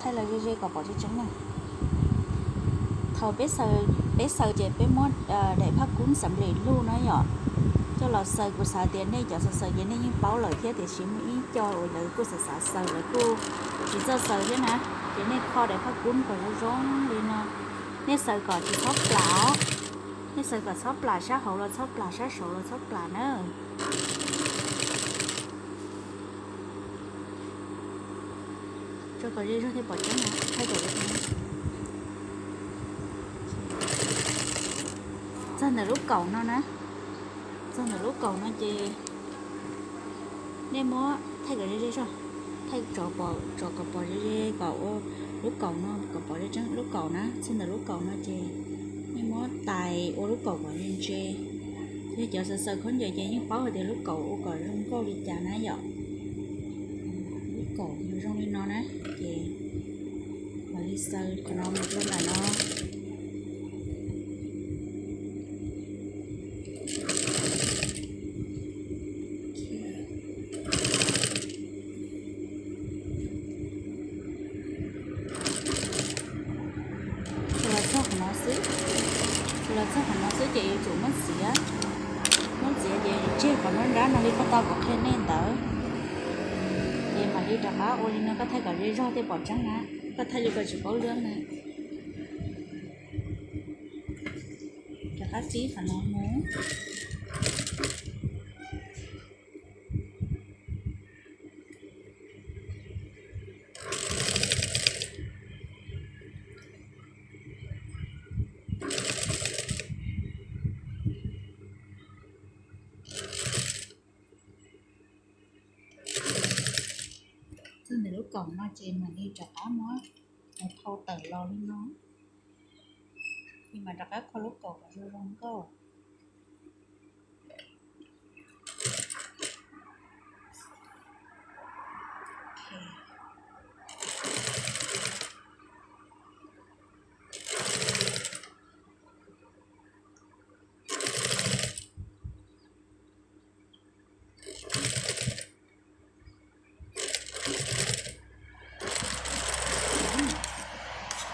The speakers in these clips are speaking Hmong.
Thaij los ze ze kom pom tseeb tseeb na. Thaum peb xaws, peb xaws ces peb muab daim phaj kub xam lem lug na yom, coj los xaws. Kuv xav tias nej cov xaws xaws ces nej yeej paub lawm thiab, tiam sis muaj ib co uas lawv kuj xav xav xaws, lawv kuj tsis txawj xaws thiab na. Ces nej kho daim phaj kub kom zoo zoo li no, nej xaws kom tsis txhob plam, nej xaws kom txhob plam sab hauv los txhob plam, sab saud los txhob plam na. Tso kom ze zog thiaj pom tseeb na, thaij kom ze zog. Txog ntawm lub kaum no na, txog ntawm lub kaum no ces nej muab thaij kom ze ze zog, thaij tso kom pom ze ze kom ua lub kaum no, kom pom ze tseeb lub kaum na. Txog ntawm lub kaum no ces nej muab tais ua lub kaum kom ntse ntse. Yog cov xaws xaws khaub ncaws ces yeej paub hais tias lub kaum ua kom zoo nkauj li cas na yom. Lub kaum zoo li no na, ces mam li xaws qhov no mus rau ntawm no. Xaws los txog qhov no xwb, xaws los txog qhov no xwb ces yuav tsum muab txiav, muab txiav ces tseg qhov nruab nrab no li koj tau kuv qhia nej ntawd. Ces mam li rov qab ua li no, koj thaij kom ze zog thiaj pom tseeb na, koj thaij li ko tsis paub lwb na. Rov qab tib qhov no mus. Txog ntawm lub kaum no ces mam li rov qab muab thau tawm los li no, ces mam rov qab kho lub kaum kom zoo zoo nkauj.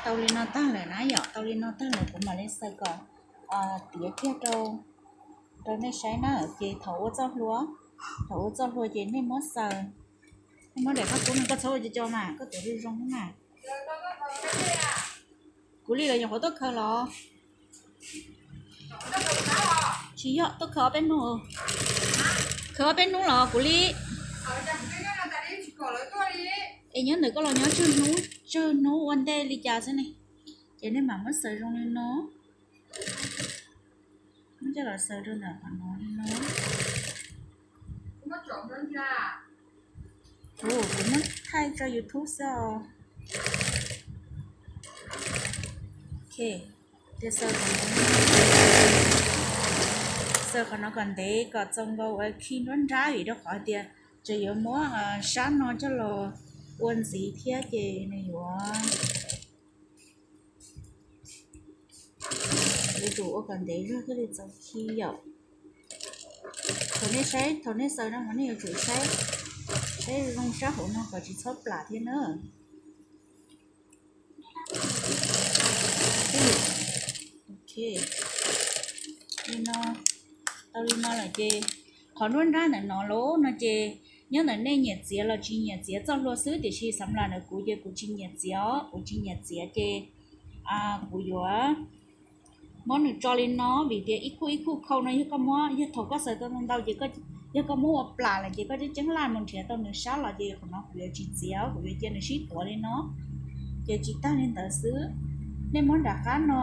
Tau li no tag lawm na yom, tau li no tag lawm kuv mam li xaws kom tiav kiag rau nej saib na. Ces thaum ua txoj hlua, thaum ua txoj hlua ces nej muab xaws, nej muab daim phaj kub no, koj txhob ua co co mas, koj tuav zoo zoo mas. Kuv li los nyuam qhuav tuaj khaws los? Tsis yog, tuaj khaws ob peb hnub, khaws ob peb hnub los kuv li. Es nyob ntawm koj los nyob tsawg hnub, tsawg hnub ua ntej li cas xwb ne. Ces nej mam muab xaws zoo li no, muab coj los xaws rau ntawm qhov no li no. Kuv muab thaij tso YouTube xwb os. Ok, ces xaws, xaws qhov no kom ntev kom txaus nkaus ua khi nruab nrab, vim rau qhov tias tseem yuav muab sab no coj los ua ntxiv thiab ces nws yuav, yuav tsum ua kom ntev zog thiaj li txaus khi yom. Thaum nej saib, thaum nej xaws no mas nej yuav tsum saib, saib zoo sab hauv no kom tsis txhob plam thiab na. Ok, li no, tau li no lawm ces qhov nruab nrab ntawm no los no ces nyob ntawm nej nyiam txiav los tsis nyiam txiav txoj hlua xwb, tiam sis xam las ntawm kuv ces kuv tsis nyiam txiav os, kuv tsis nyiam txiav ces kuv yuav muab nws tso li no, vim tias ib khub ib khub khau no yog koj muab, yog thaum koj xaws tau ntau ces, yog koj muab ua plam lawm ces koj tseeb tseeb laj mus nrhiav tau nws sab los ces qhov no kuv yuav tsis txiav, kuv yuav cia nws sib tuav li no. Ces tsis tag li ntawd xwb, nej muab nram qab no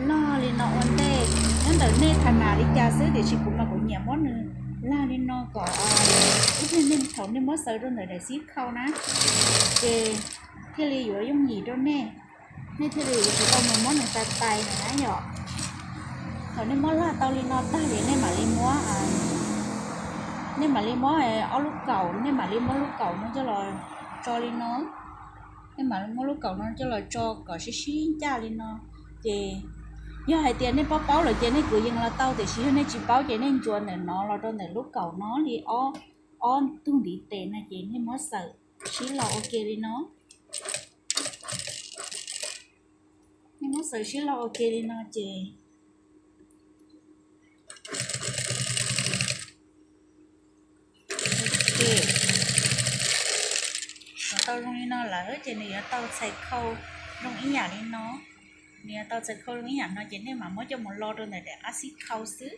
log li no ua ntej, nyob ntawm nej tham nas li cas xwb, tiam sis kuv mas kuv nyiam muab nws lag li no kom ib pliag nej thaum nej muab xaws rau ntawm daim xib khau na, ces thiaj li yuav yooj yim rau nej, nej thiaj li yuav tsis tau mus muab nws tais tais na yom. Thaum nej muab lag tau li no tag ces nej mam li muab, nej mam li muab ob lub kaum, nej mam li muab lub kaum no coj los tso li no. Nej mam li muab lub kaum no coj los tso kom sib sib ncaj li no. Ces yog hais tias nej paub paub lawm ces nej kwv yees los tau, tiam sis yog nej tsis paub ces nej ntsuas ntawm no los rau ntawm lub kaum no li ob, ob tug ntiv tes no ces nej muab xaws sib los ua ke li no. Muab xaws sib laug ua ke li no ces, ok, kom tau zoo li no lawm ces nws yuav tau txhais khau zoo ib yam li no. Nws yuav tau txhais khau zoo ib yam no ces nej mam muab coj mus lo rau ntawm daim qab xib khau xwb.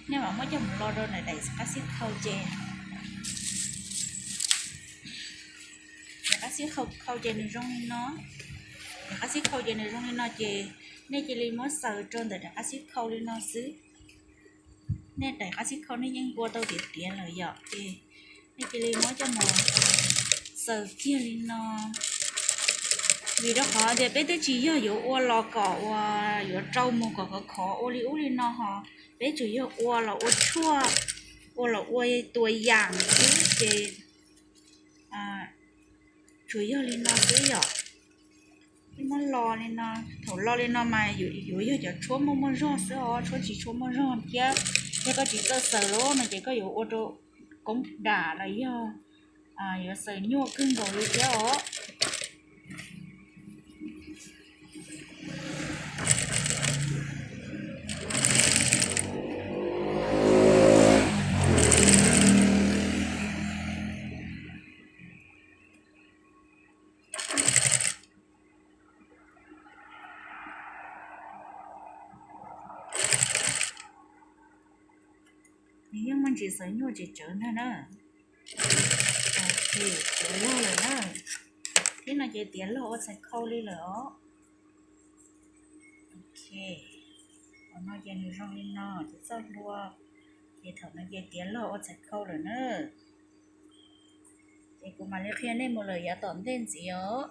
Nej mam muab coj mus lo rau ntawm daim qab xib khau ces, daim qab xib khau ces nws zoo li no. Daim qab xib khau ces nws zoo li no ces nej cia li muab xaws rau ntawm daim qab xib khau li no xwb. Nej daim qab xib khau nej yeej npua tau tiav tiav lawm yom, ces nej cia li muab coj mus xaws kiag li no. Vim rau qhov tias peb twb tsis yog yuav ua los kom uas yuav rau mus kom khov khov ua li ub li no ho, peb tsuas yog ua los ua tshuaj, ua los ua tua yam xwb ces tsuas yog li no xwb yom. Peb muab lo li no, thaum lo li no mas yuav yog cov tshuab muaj muaj zog xwb os, tshuab tsis tshua muaj zog thiab. Yog koj tsis txawj xaws lawm no ces koj yuav ua rau koob dam los yog yuav xaws nyuaj kawg nkaus li thiab os. Nws yeej muaj ntsis xaws nyuaj tsis tsawv ntag na. Ok, tiav log lawm na. Thiab no ces tiav log ua txhais khau li lawm os. Ok, qhov no ces nws zoo li no ces txoj hlua, ces thaum no ces tiav log ua txhais khau lawm na. Ces kuv mam li qhia nej mus lawm yav tom ntej ntxiv os.